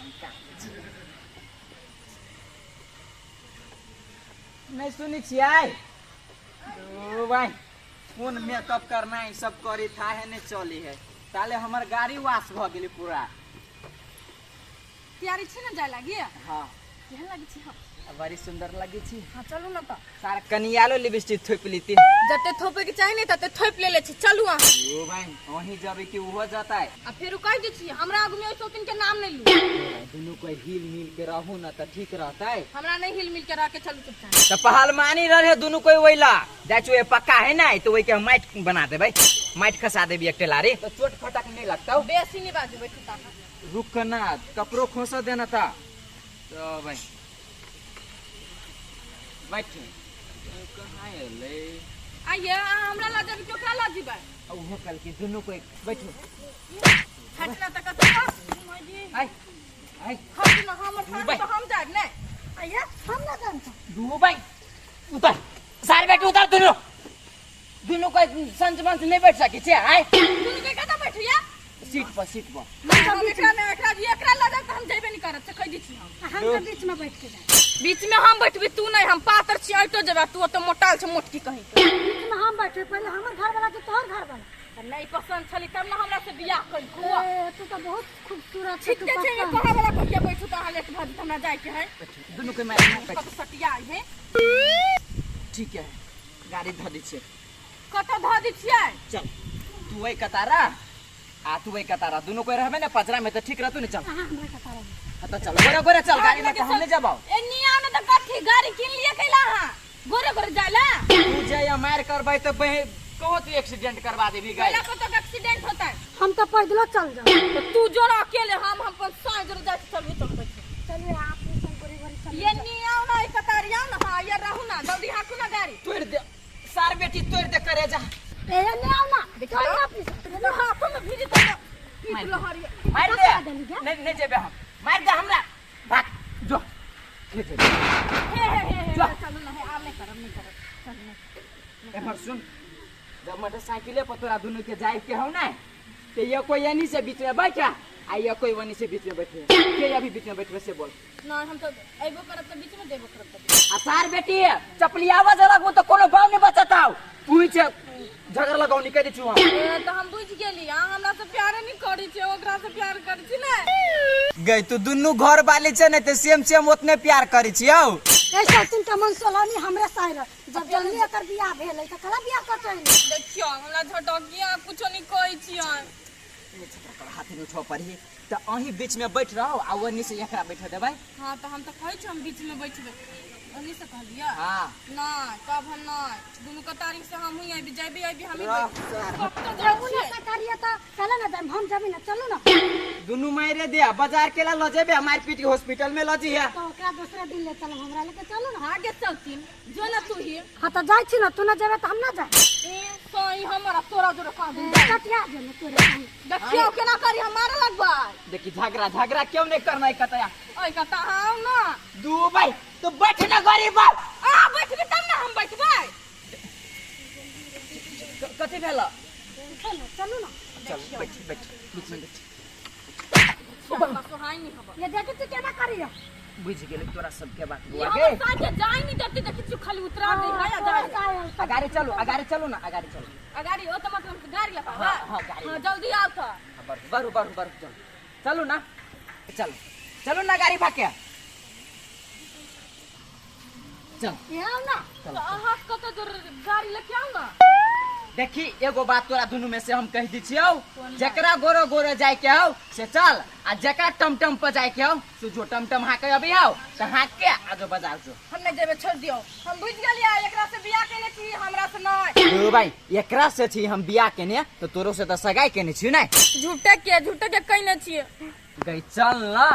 शंका नहीं सुनी छियै ओ भाई कोन मेकअप करना है सब करी था है नहीं चली है ताले हमर गाड़ी वाश भ गेली पूरा। तैयारी छी ने जाय लागी? हाँ। केहन लागी छी हम? बड़ी सुंदर लगी छी। हाँ चलू ना तो। सारा कनियालो लिपस्टिक थोप लीती। जते थोपे के चाही ने तते थोप ले ले छी, चलू अहाँ। ओ भाई वहीं जाबे कि उहो जाता है। आ फेर कह दै छी हमरा आगू में ओइ सौतिन के नाम नहीं लू। दुनू कोई हिल मिल के रहू ना त ठीक रहता है। हमरा नहीं हिल मिल के रह के चलू चुपचाप। त पहलवानी रहे दुनू कोई ओइला जाय छु पक्का है ना तो ओइ के हम माटि बना देबै, माटि खसा देबी एक टेलारी तो चोट फटक नहीं लगता। बेसी नहीं बाजू बैठू ता। रुक ना कपड़ो खोसा देना था तो भाई बैठ कहाँ एलै? आइए हमरा ला जाबी कि ओकरा ला जीबै? आ उहो कल के दुनू कोई बैठू। हटना त कतौ आइ आइ हट ना हमर साथ तो हम जाब ने। आइए हम ना जानता। दू भाई उतर सारे बैठू उतर दुनू दुनू कोई संच मंच नहीं बैठ सके छे। आइ दुनू के कतौ बैठू या सीट पर सीट पर। हम एकरा ने एकरा जी एकरा ला जाब त हम जइबे नहीं करब से कह दै छी हम। हम त बीच में बैठ के जाब। बीच में हम बैठबी तू नहीं, हम पातर छी ऐटो जेबा तू ओते मोटाल छ मोटकी कहीं के। बीच में हम बैठबे पहले हमर घर वाला के तोहर घर वाला। नहीं पसंद छली तब ना हमरा से बियाह करी। ए, तू तो बहुत खूबसूरत छ, ठीक तू छै, पसंद। कहा वाला कहिया बैठू त अहाँ लेट भ जेत, हमरा जाय के है। दुनू के मार मार कत सटिया है। ठीक है गाड़ी ध दै छियै। कत ध दै छियै? चल तू वही कतारा आ तू वही कतारा दुनू कोई रहबे ना पचरा में त ठीक रहतू ने। चल अहाँ हमरा कतारा में। हाँ तो चल गोरे गोरे चल गाड़ी में तो हम नहीं जाबो। ए निया ने त कथी गाड़ी किन लिए कैला अहाँ गोरे गोरे जायला? तू जाय मार करबै त कहो तू एक्सीडेंट करवा देबी गाड़ी। कैला कत एक्सीडेंट होता है? हम तो पैदलो चल जाओ। तो तू जो ना अकेले हम अपन साँझ जोर जाके चलबे चल बैठे। चलिए आप भी सब गोरे गोरे चल। ये निया ना एक कतारिया ना हां ये रहू ना जल्दी हाकू ना गाड़ी। तोड़ दे सार बेटी तोड़ दे करे जा। ए ने आओ ना देखो चल ना प्लीज। तो हाथों में भीजी तो पीट लो हरी। मार दे नहीं नहीं जेबे हम मार दे हमरा भाग जो हे हे हे हे चलो ना है आब नहीं करब नहीं करब चल नहीं। एमहर सुन जब मोटरसाइकिले पर तोरा दुनू के जाय के हौ ना ते ये कोई यानी से बीच में बैठा आ ये कोई वनी से बीच में बैठे के अभी बीच में बैठबे से बोल। ना हम तो अइबो करब त बीच में देबो करब त। आ सार बेटी चपली आवाज लगबो त कोनो बाव नहीं बचताव तू ही छे झगड़ लगाव निकल दै छु हम। ए त हम बुझ गेली अहाँ हमरा से प्यार नहीं करै छी ओकरा से प्यार करै छी ने। गई तू दुनू घर वाले छे ने ते सेम सेम ओतने प्यार करै छी हौ। ऐसा तुम त मन सोलानी हमरे साइर जब जल्दी एकर बियाह भेलै त कला बियाह कर चलि। देखियो हमरा झटकिया कुछो नहीं कहै छियै। हाथ में उठो पड़ी त अही बीच में बैठ रहो आ ओनी से एकरा बैठ देबै। हां त हम त कहै छी हम बीच में बैठबै ओनी से कहलियै। हां नहीं तब हम नहीं दुनू कतारी से हम ही आबि जाबी आबि हम ही रह, बैठ। कत जब जाइ उन्हें छियै? कतारिया त चलो ना जाम हम जाबी ना चलो ना। दुनू मारे दे बाजार केला ल जेबे मार पीट के हॉस्पिटल में ल जिहे। तो ओकरा दूसरा दिन ले चलो हमरा लेके चलो ना। आगे चलतीन जो ना तू ही। हां त जाइ छी ना तू ना जेबे त हम ना जाय। ए सही हमरा तोरा जोरे कहाँ दिन ए, कटिया जेने तोरे संग। देखियो केना करी हम मारे लगबै। देखी झगड़ा झगड़ा क्यों नहीं करना है कतया। ओइ कता आउ ना दू भाई तू बैठ ना गरीब बाप। आ बैठबे तब ना हम बैठबै। कथी भेल? चलो चलो ना। चल बैठ बैठ बीच में बैठ। हमरा सोहाई नहीं हब। ये देखी तू केना करियो। बुझ गेलै तोरा सबके बात ये बुआ हमर के। साथे जाय नहीं देती देखी छी खाली उतरा दे है या जाय। अगाड़ी चलो अगाड़ी चलो ना अगाड़ी चलो। अगाड़ी ओ त मतलब गाड़ी लगा। हां हां गाड़ी। हां जल्दी आओ त। बढ़ बढ़ बढ़ बढ़ चलो चलो ना चलो चलो ना गाड़ी भाग के चल। ये आओ ना। तो अहाँ कत दूर गाड़ी लेके आओ ना। देखी एगो बात तोरा दुनू में से हम कह दी छियौ जकरा गोरो गोरो जाय के हौ से चल आ जकरा टमटम पर जाय के हौ से जो टमटम हाँके अभी हौ त हाँक के आ जो बाजार जो। हम नहीं जेबे छोड़ दियौ हम बुझ गेलियै एकरा से बियाह केने छी हमरा से नहीं। ओ भाई एकरा से छी हम बियाह केने त तोरो से त सगाई केने छी नै। झूठे के कइने छी। गई चल ना।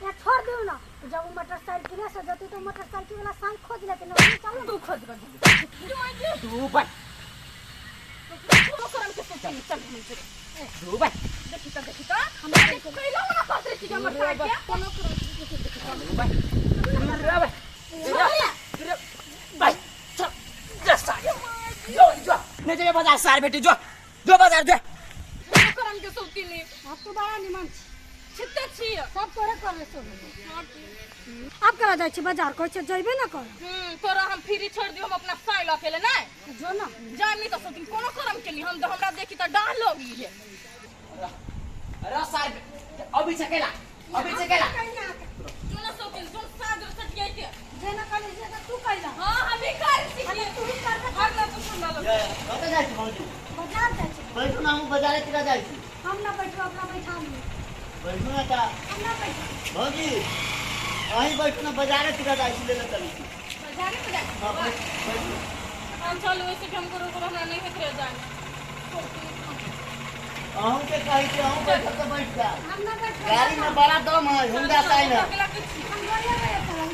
या छोड़ दियो ना जब वो मोटरसाइकिल से जती तो मोटरसाइकिल वाला संग खोज लेते ना चलो तू खोज कर तू बैठ तू करम के सोची चल हम चल तू बैठ। देखी त देखी त हमरा के कइलो ना कहत रही कि हमर साइकिल कोनो करम के देखी त तू बैठ रे बैठ रे बैठ चल जा सार जो जो नहीं जेबे बाजार सार बेटी जो जो बाजार जो करम के सोची नहीं। अब तो बड़ा निमन छी। छिते छी सब तोरे करे सो अब करा जाइ छी बाजार कहै छै जइबे ना कर। तोरा हम फ्री छोड़ दियो, हम अपना साइल अकेले नै जो ना जाम नहीं तो सोचिन कोनो करम के लिए हम हमरा देखी त डाह लोगी है। अरे सार अभी छकेला अभी छकेला जो ना सोचिन जो सागर सट गई के जे ना कहली जे तू कइला। हां हम ही कर छी तू ही कर घर ना तू सुन लो। कत जाइ छी भौजी? बाजार जाइ छी। बैठू ना, हम बाजारे चला जाइ छी। हम ना बैठू, अपना बैठा ली। बैठू ना ता हम ना बैठू भौजी, अहीं बैठू ना, बाजारे चला जाइ छी लेले चली छी बाजारे में जाइ। हां बैठू। हम चलू वैसे भी हम करो हमरा नहीं होत रह जाए। अहूं के कहै छी अहूं बैठब त बैठ जा। हम ना बैठ, गाड़ी में बड़ा दम है, होंडा साइन है। हम गोरिया गए चल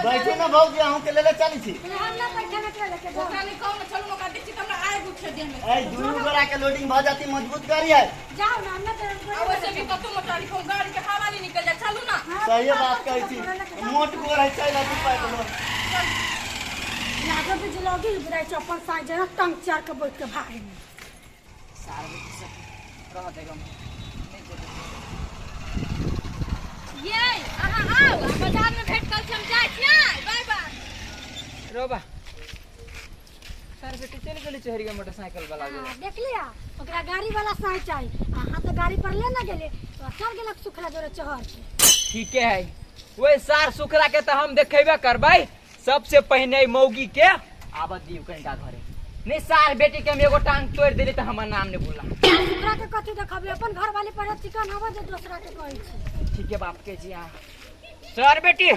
बैठू ना भौजी, अहूं के लेले चली छी। हम ना बैठे ना के लेके जाओ। ओकरा नहीं कहू ना चलू, ओकरा देखी त हमरा आग उठे देह में। ए दुनू गोरा के लोडिंग भ जाती, मजबूत गाड़ी है। जाओ ना, हम ना आ वैसे भी कतौ मोटारी को गाड़ी के हवा नहीं निकल जाए। चलू ना। सही बात कहै छी, मोट गोर है चल अथी पाइ लो। लागो बिजलोगी बुराई चप्पल साइ जना टंग चार के बैठ के भागे सार बेटी सब रह देगा नहीं जेबे। ये अहाँ आओ बाजार में भेट कल हम जाय छी। Bye bye. रोबा सार बेटी चल गेली चहरी के मोटरसाइकिल वाला। हां देख लिया ओकरा गाड़ी वाला साइ चाही। अहाँ तो गाड़ी पर ले ना गेले तो चल गेलक सुखला जोरे चहर के। ठीक है ओए सार सुखला के त हम देखेबे करबै। सबसे पहले मौगी के आबत दियो कनिका घरे। नहीं सार बेटी के हम एगो टांग तोड़ देली त हमर नाम नहीं बोला। सुखरा के कथि देखबे, अपन घर वाले पर चिकन हवा जे दोसरा के कहै छी। ठीक है बाप के जी। हां सार बेटी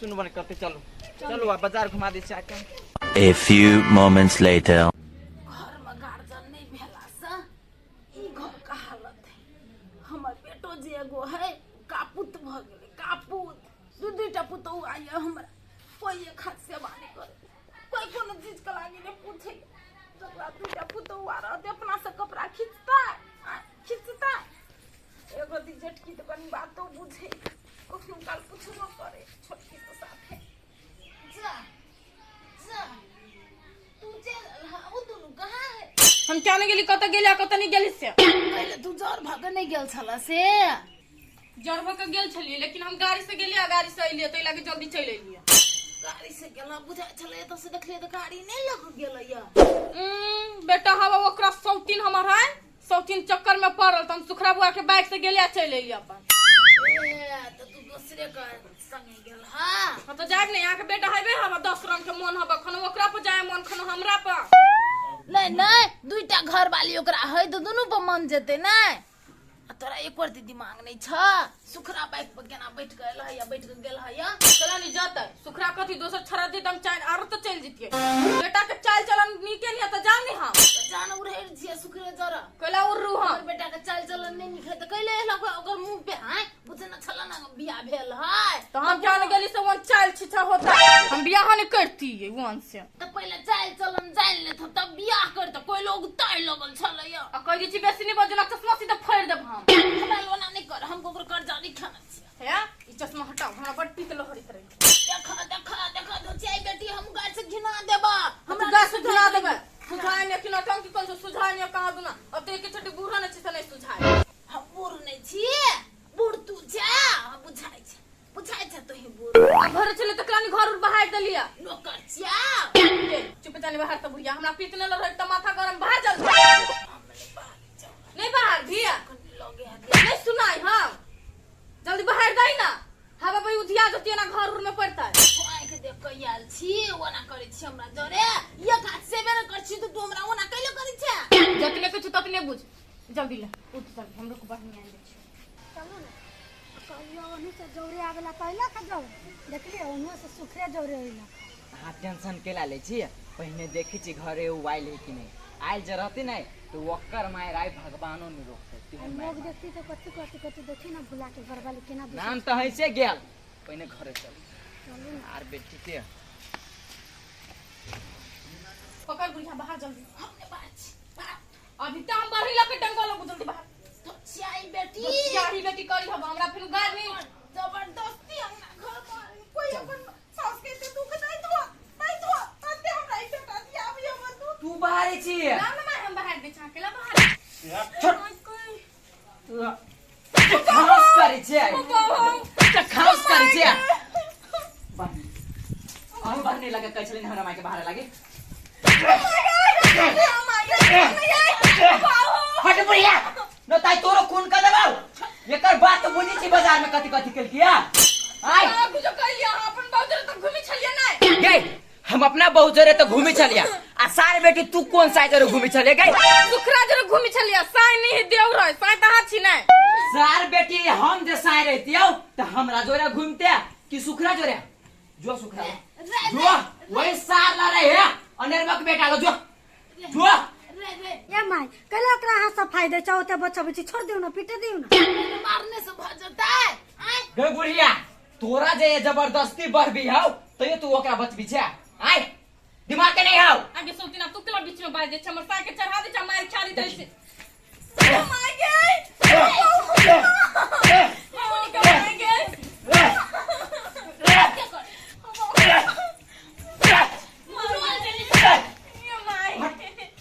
सुन बन करते चलो चलो आ बाजार घुमा दे चाचा। A few moments later. घर में गार्जियन नहीं भेला से ई घर का हालत है। हमर बेटो जे एगो है कापुत भ गेलै, कापुत। दू दूटा पुतहु आइए हमरा, कोई एक हाथ सेवा नहीं करे, कोई कोनो चीज के लागी नहीं पूछे। जकरा दूटा पुतहु आ रहते अपना से कपड़ा खींचता खींचता। एगो दी जेठकी तो कनी बातो बुझे, कखनो काल पूछबो करे, छोटकी तो साथे जा जा तू चल। वो दुनू कहाँ है? हम क्या नहीं गेली, कत गेली कत नहीं गेली से। पहिले तू जर भग नहीं गेल छला से? जर भग गेल छलिए लेकिन हम गाड़ी से गेली आ गाड़ी से अइलिए त लागे जल्दी चल अइलिए। गाड़ी से गेला बुझा छले त से देखलिए त गाड़ी नहीं लग गेल या। बेटा हवा ओकरा सौतीन हमर है, सौतीन चक्कर में पड़ल त हम सुखरा बुआ के बाइक से गेली आ चल अइलिए अपन। ए त तू दूसरे के संगे गेल। हां हम त जाब नहीं, यहाँ के बेटा हेबे हवा 10 रंग के मन हवा, खनो ओकरा पर जाए मन खनो हमरा पर। नहीं नहीं दुईटा घर वाली ओकरा है त दुनू पर मन जेते नै। आ तोरा एक बार दिमाग नहीं छ, सुखरा बाइक पर केना बैठ गेल है या बैठ गेल है या चला नहीं जाता सुखरा कथी दोसर छड़ा दे दम चाल आरो तो चल जितिए। बेटा के चाल चलन नीके नहीं त जान नहीं हम जान उड़ेर छिए सुखरे जरा कैला उड़रू हम। हमर बेटा के चाल चलन नहीं निकले त कैले एला ओकर मुंह पे हाय बुझे न छला ना बियाह भेल है त हम जान गेली से वन चाल छिछा होता, हम बियाह नहीं करती वन से। त पहिले चाल चलन जान ले तब बियाह कर त कोई लोग ताय लगल छले या। आ कह दी छी बेसी नहीं बजना चश्मा सीधा फाड़ देब हम। हमरा लोना नहीं कर, हम ओकर कर्जा नहीं खाना छी। है ई चश्मा हटाओ, हमरा बड़ पीत लहरित रहे। देखा देखा देखा धोचियाई बेटी हम गाछ से घिना देबा, हमरा गाछ से घिना देबा। सुझाय ने कि नौटंकी कोन से सुझाय ने कहा दुना। अब तो एक छोटी बूढ़ा ने छी से नहीं सुझाय। हम बूढ़ नहीं छी, बूढ़ तू छे। हम बुझाय छे बुझाय छे तो ही बूढ़। आ घर चले त कनी घर उर बहार देलिया नौकर छिया। चुप जाने बाहर त बुढ़िया हमरा पीत न लहरित त माथा गरम बाहर जल नहीं बाहर धिया नहीं सुनाई। हम जल्दी बाहर दई ना, हवा भाई उधिया जतिया ना घर उर में पड़ता है। आंख देख के आयल छी ओना करै छी हमरा जरे एक हाथ से बेर कर छी त तू हमरा ओना कैले करै छे? जतने कुछ ततने बुझ। जल्दी ले उठ जल्दी, हमरो को बढ़िया आइन दे छी। चलू ना कहलियो ओनू से जौरे आवेला पहला का जाऊ देखलिए ओनू से सुखरे जौरे आइला। अहाँ टेंशन केला ले छी, पहिने देखी छी घरे उ आइल है कि नहीं। आइल जे रहती नहीं तो ओकर मार आइ भगवानो नहीं रोकते। लोग देखती तो कथी कथी कथी देखी ना भुला के घर वाले केना नाम त हैसे गेल। पहिने घरे चल चलू ना आर बेटी के पकड़ बुढ़िया बाहर जल्दी। हमने बाहर छी बाहर। अभी त हम बढ़ी लके डंगल लगू जल्दी बाहर। धोचियाई बेटी धोचियाई बेटी करी हम हमरा फिर गाड़ी जबरदस्ती अंगना घर में कोई अपन सास के से दुख नहीं दो नहीं दो तते हमरा ई बेटा दिया अभी हमर तू तू बाहर छी ना ना हम बाहर दे छा केला बाहर। छोड़ तू घास करे। के कहै छलिन हमरा माय के बाहर लागे। हट बुढ़िया न ताई तोरो खून कर देबौ। एकर बात तो बुझी छी बाजार में कथि कथि केलकिया। आय अहाँ कुछो कहलियै, अहाँ अपन बाबू जरे तऽ घुमै छलियै नहि। गई हम अपना बहू जरे तो घूमी छलिया आ सार बेटी तू कौन साइ जरे घूमी छलिया गई? सुखरा जरे घुमै छलियै, साइ नहि देव रहै, साइ तऽ अहाँ छी नहि। सार बेटी हम जे साइ रहतियौ त हमरा जोरे घूमते कि सुखरा जोरे? जो सुखरा जो वही सार ला रहे है अनेरवा के बेटा लो जो जो। ए माय कैला ओकरा अहाँ सफाई दै छौ ओते बच्चा बच्ची छोड़ दियौ ना पीटे दियौ ना। मारने से भऽ जेतै? आँय गई बुढ़िया तोरा जे जबरदस्ती बढ़बी हौ तैयो तू ओकरा बचबी छे। आय दिमाग के नहीं हौ। आगे सोती ना तू केला बीच में बाज दे छै, हमर साइ के चढ़ा दे छै, मारि खा दै छै। माय गे माय गे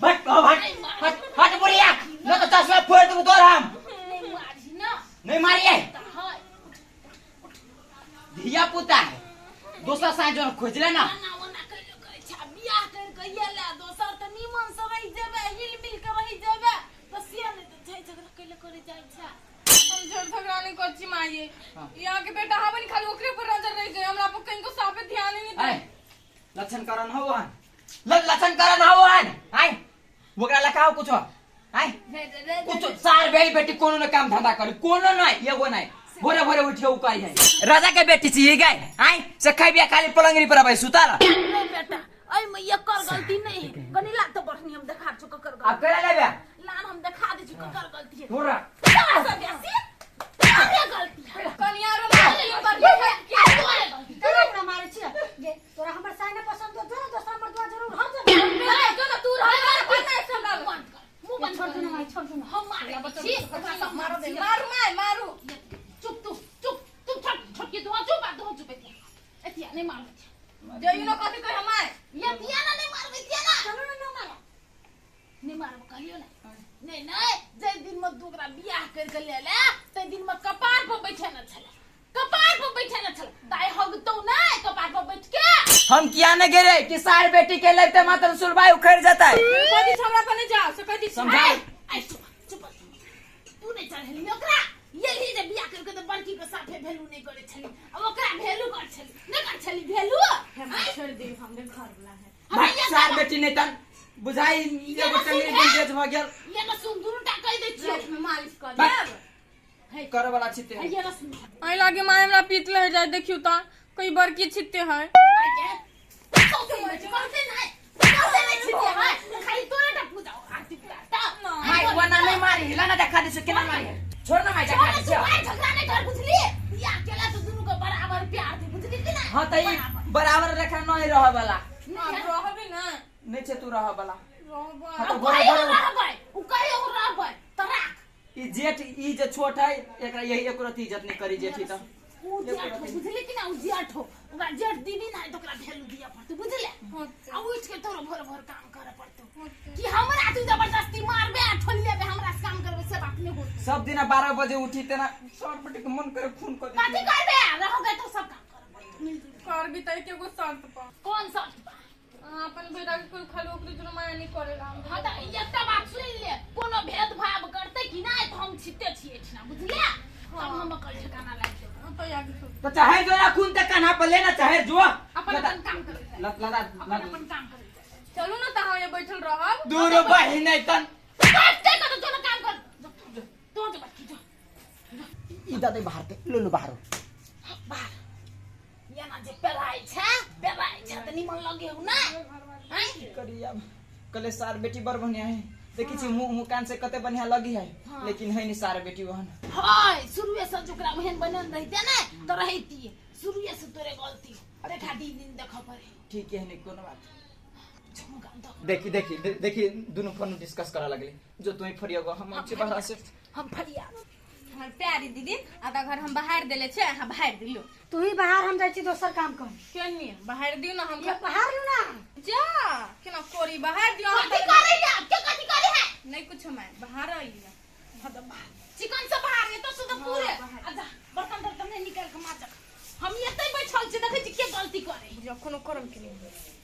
हट हट हट हट बुढ़िया न तो चश्मा फोड़ देबो तोर हम। नहीं मारही ना। नहीं मारिए। तऽ हय धिया पुता है दोसर साँझ जन खोजले ना। एना ओना कैलो करै छै आ बियाह करि कऽ एलै दोसर तऽ नीमन से रहि जेबै हिल मिल कऽ रहि जेबै तऽ से नहि तऽ छै झगड़ा कैले करै जाइ छै। हम झड़ झगड़ा नहीं कर छी माये। यहाँ के बेटा हवन खाली ओकरे पर नजर रह गए, हमरा पर कहीं को साफे ध्यान ही नहीं आय दे। लक्षण करण हो वहां लक्षण करण हो वहां। आय ओकरा लखाओ कुछो। आय कुछ सार बेटी बेटी कोनो न काम धंधा करी कोनो नहीं एगो नहीं भोरे भोरे उठियो उ करी है राजा के बेटी छी गए। आय से खैबिया खाली पलंगरी पर अबै सुताल। नहीं बेटा ऐ में एकर गलती नहीं है कनी ला तो बढ़नी हम देखा छु ककर गलती। अब केना लेबे? लान हम देखा दे छु ककर गलती है। तोरा सब बेसी तोरे गलती है। कनिया रो मारे पर के तोरे गलती। तोरा ओकरा मारै छियै गे तोरा हमर साइ ने पसंद हो तोरा दोसर मर्दवा जरूर हो जा। जो ना तू रह नहीं से हमरा बंद कर मुंह बंद छोड़ कर। दू ना माय छोड़ दू ना। हम मारे छी ओकरा सब मारो दे मारू my मारू। चुप तू चुप तू छोट छोट के दुआ चुप आ दुआ चुप एतिया एतिया नहीं मारबै जे you know कथि कह my ये तिया ना नहीं मारबै तिया ना चलू ना ना मारा नहीं मारबै कहियो ना। नहीं नहीं जे दिन में तू ओकरा बियाह कर के ले ले ते दिन में कपार पर बैठे न छले कपार पर बैठे न छले ताई हगतौ नै कपार पर बैठ के। हम किया न गेरे कि सार बेटी के लेते मात्र सुलभाई उखड़ जाता है। कथि हमरा पर नहीं जा से कथि समझा। आई चुप चुप तू नहीं चढ़ेली ओकरा यही जे बियाह कर के त बड़की के साथे भेलू नहीं करे छली अब ओकरा भेलू कर छली नहीं कर छली भेलू। हम छोड़ दे हमरे घर वाला है। हमरा ये सार बेटी नहीं तन बुझाई एगो टंगरी के बेच भ गेल। ये न सुन दुनू टा कहि दै छियौ। रात में मालिश कर बस। देब है करे वाला छिते। ये न सुन आई लागे my हमरा पीत लहर जाय देखियो त कोई बड़की छिते है। करते नहीं करते नहीं छिते है खाली तोरे टा पूजा आरती पूजा my वना नहीं मारी हिला ना देखा दे केना मारी छोड़ ना my देखा दे। झगड़ा नहीं कर बुझली बियाह केला तो दुनू के बराबर प्यार थे बुझली कि ना? हां त ई बराबर रेखा नहीं रह वाला। आप रहबे ना नहीं छे तू रह वाला। रहबे। हां त अब गोरे कहियो गोरे रहबै उ कहियो रहबै त राख ई जेठ ई जे छोट है एकरा यही एको रति इज्जत नहीं करी जेठी त उ जेठ हो बुझली कि ना? उ जेठ हो ओकरा जेठ दीदी ना त ओकरा भेलू दिया पड़तौ बुझले आ उठ के तोरो भोर भोर काम करे पड़तौ कि हमरा तू जबरदस्ती मारबे आ ठोलिएबे हमरा से काम करबे से बात नहीं होत। सब दिन 12 बजे उठी तेना सर बेटी के मन करे खून कर कथी करबे रहोगे तो सब काम करे पड़तौ मिलजुल के। कर भी तई के एगो शर्त पर। कौन शर्त पर? अहाँ अपन बेटा के कोई खाली ओकरे जुर्म माया नहीं करेला। हां त एकटा बात सुन ले कोनो भेदभाव करते कि ना त हम छिते छियै एठिना बुझले तब हम अकल ठिकाना लागि जेबै। तो याद सुन तो चाहे जो ना खून तक कान्हा पर लेना चाहे जो अपन अपन काम करे लत लता अपन अपन काम करे चलू ना तहाँ ये बैठल रहब दूर बही नहीं तन काटते कर जो ना काम कर जो तो जो बाकी जो ई दादे बाहर ते लो लो बाहर बाहर ये ना जे पेराइ छै त निमन लगे हो ना हैं करी अब कले सार बेटी बड़ बढ़िया है देखी छी मुंह मुंह कान से कते बढ़िया लगी है लेकिन है नहीं सार बेटी वहन। हाय शुरुए से ओकरा ओहन बनल रहिते ने त रहिती शुरुए से तोरे गलती देखा दी दिन देख पड़े। ठीक है नहीं कोनो बात। देखी देखी देखी देखी दोनों फोन डिस्कस करा लगले जो तुम फरिया हम अच्छे बाहर से हम फरिया। हमर प्यारी दीदी आधा घर हम बाहर देले छे अहाँ बाहर दियो। तू ही बाहर हम जाइ छी दोसर काम कर। क्यों नहीं बाहर दियो ना हम ये बाहर लू ना जा केना कोरी बाहर दियो। कथी करे या के कथी करे है? नहीं कुछ मैं बाहर आई हाँ तो बाहर चिकन से बाहर ये तो सुध पूरे आजा बर्तन बर्तन नहीं निकाल के माजक हम एतै बैठल छी देखै छी के गलती करे। जो जाओ, कोनो करम के नहीं।